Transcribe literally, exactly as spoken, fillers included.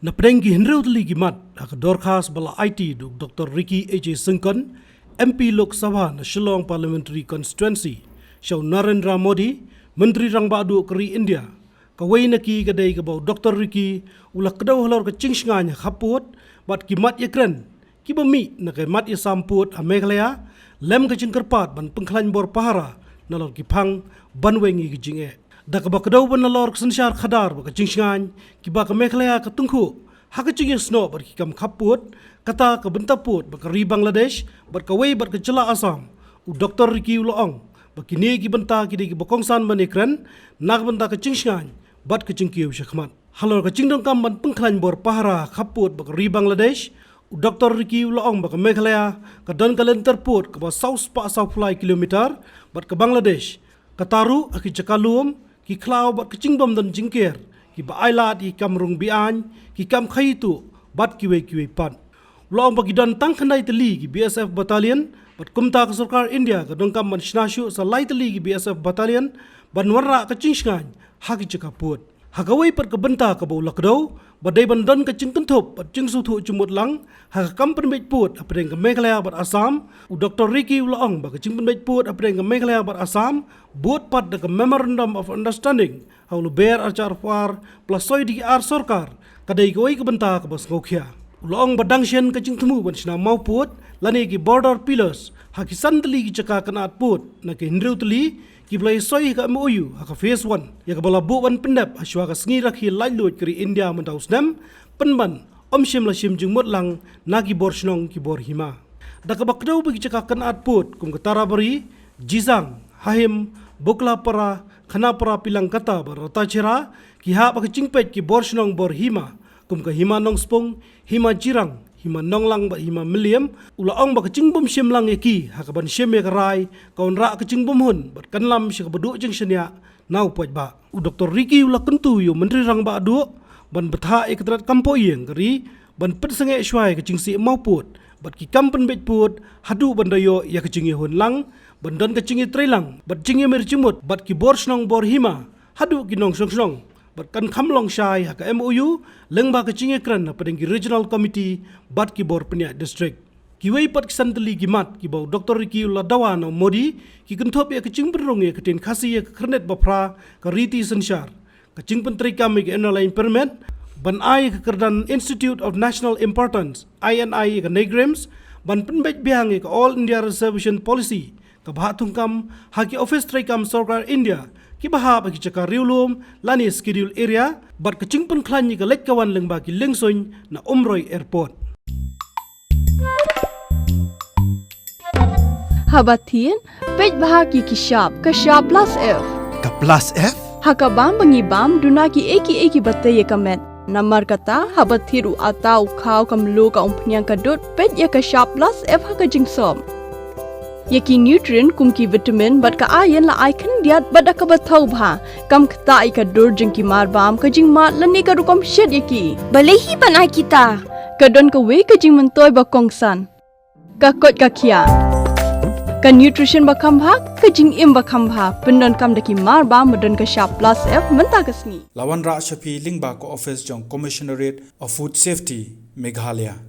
Na pdeng ki hynriew tylli ki mat ha ka dorkhas ba la aiti da u Doctor Ricky A J Syngkon, M P Lok Sabha na Shillong Parliamentary Constituency, sha u Narendra Modi, Myntri Rangbah Duh ka ri India. Kawei na ki ka dei kaba u Doctor Ricky u la kdew halor ka jingshngaiñ ha khappud bad ki mat ïakren kiba mih na ka mat ïasam pud ha Meghalaya, lem ka jingkyrpad ban pynkhlaiñ bor pahara nalor ki phang ban weng ïa ka jingeh. Da kaba kdew ban nalor ka synshar khadar bad ka jingshngaiñ kiba ka Meghalaya ka tyngkhuh ha ka jingïasnoh bad ki kam khappud, kata ka bynta pud bad ka ri Bangladesh bad kawei bad ka jylla Assam, u Doctor Ricky u la ong ba kine ki bynta ki dei kiba kongsan ban ïakren na ka bynta ka jingshngaiñ bad ka jingkiew shakhmat. Halor ka jingdonkam ban pynkhlaiñ bor pahara ha khappud bad ka ri Bangladesh, u Doctor Ricky u la ong ba ka Meghalaya ka don ka lynter pud kaba saw spah saw phew lai kilometer bad ka Bangladesh, kata ruh ha ki jaka lum, ki khlaw bad ka jingbym don jingker kiba ailad ïa ki kam rung be-aiñ, ki kam khaïi tuh bad kiwei kiwei pat. U la ong ba ki don tang khyndai tylli ki B S F battalion bad kumta ka sorkar India ka donkam ban shna shuh sa lai tylli ki B S F battalion ban wanrah ka jingshngaiñ ha ki jaka pud. Ha kawei pat ka bynta kaba u la kdew ba dei ban don ka jingkynthup bad jingsngewthuh jingmut lang ha ka kam pynbeit pud hapdeng ka Meghalaya bad Assam, u Doctor Ricky u la ong ba ka jingpynbeit pud hapdeng ka Meghalaya bad Assam bud pat da ka Memorandum of Understanding ha u Lber arhajar arphew ar ba la soi da ki ar sorkar, ka dei kawei ka bynta kaba sngewkhia. U la ong ba dang shen ka jingthmu ban shna mawpud lane ki border pillars ha ki san tylli ki jaka kynad pud na ki hynriew tylli kiba la ïasoi ha ka M O U ha ka phase one, ïa kaba la buh ban pyndep ha shuwa ka sngi rakhe laitluid ka ri India mynta u snem, pynban ym shym la shim jingmut lang na ki bor shnong ki bor hima. Da kaba kdew ba ki jaka kynad pud kum ka Tarabari, Jizang, Hahim, Buklapara, Khanapara, Pilangkata bad Ratasahara ki hap ha ka jingpeit ki bor shnong bor hima kum ka Hima Nongspung, Hima Jirang, Hima Nonglang bad Hima Mylliem, u la ong ba ka jingbymshim lang ïa ki ha kaban shim ïa ka rai ka wanrah ka jingbymhun bad kan lam sha kaba duh jingshaniah na u paidbah. U Doctor Ricky u la kyntu ïa u Myntri Rangbah Duh ban bthah ïa ka tnat kam poh ïing ka ri ban pynsangeh shuwa ïa ka jingsih mawpud bad ki kam pynbeit pud haduh ban da ïoh ïa ka jingïahun lang, ban don ka jingïatreilang bad jingïamir jingmut bad ki bor shnong bor hima haduh ki nongshong shnong bad kan kham long shai ha ka M O U lyngba ka jingïakren hapdeng ki regional committee bad ki bor pynïaid district. Kiwei pat ki san tylli ki mat kiba u Doctor Ricky u la dawa na u Modi ki kynthup ïa ka jingpynrung ïa ka ktien Khasi ïa ka khyrnit ba phra ka riti synshar, ka jingpyntreikam ïa ka Inner Line Permit, ban ai ïa ka kyrdan Institute of National Importance, I N I, ïa ka NEIGRIHMS, ban pynbeit biang ïa ka All India Reservation Policy kaba hap thungkam ha ki ophis treikam sorkar India kiba hap ha ki jaka riewlum lane Schedule Area, bad ka jingpynkhlaiñ ïa ka leit ka wan lyngba ki liengsuiñ na Umroi Airport. Haba thied, peit bha ki ki shap, ka shap plus F. Ka plus F? Ha ka bam ba ngi bam, duna ki ei ki ei kiba tei ïa ka met. Namar kata, haba thied u atta, u khaw, ka mluh, ka umphniang, ka dud, peit ïa ka shap plus F ha ka jingsop. Ïa ki nutrient kum ki vitamin bad ka iron la ai khyndiat bad da kaba thaw bha. Kam ktah ïa ka dur jong ki marbam, ka jingmad lane ka rukom shet ïa ki. Balei hi ban ai kita? Ka don kawei ka jingmyntoi ba kongsan. Ka koit ka khiah. Ka nutrition ba kham bha, ka jingim ba kham bha. Pyndonkam da ki marbam ba don ka shap plus F mynta ka sngi. La wanrah sha phi lyngba ka office jong Commissionerate of Food Safety, Meghalaya.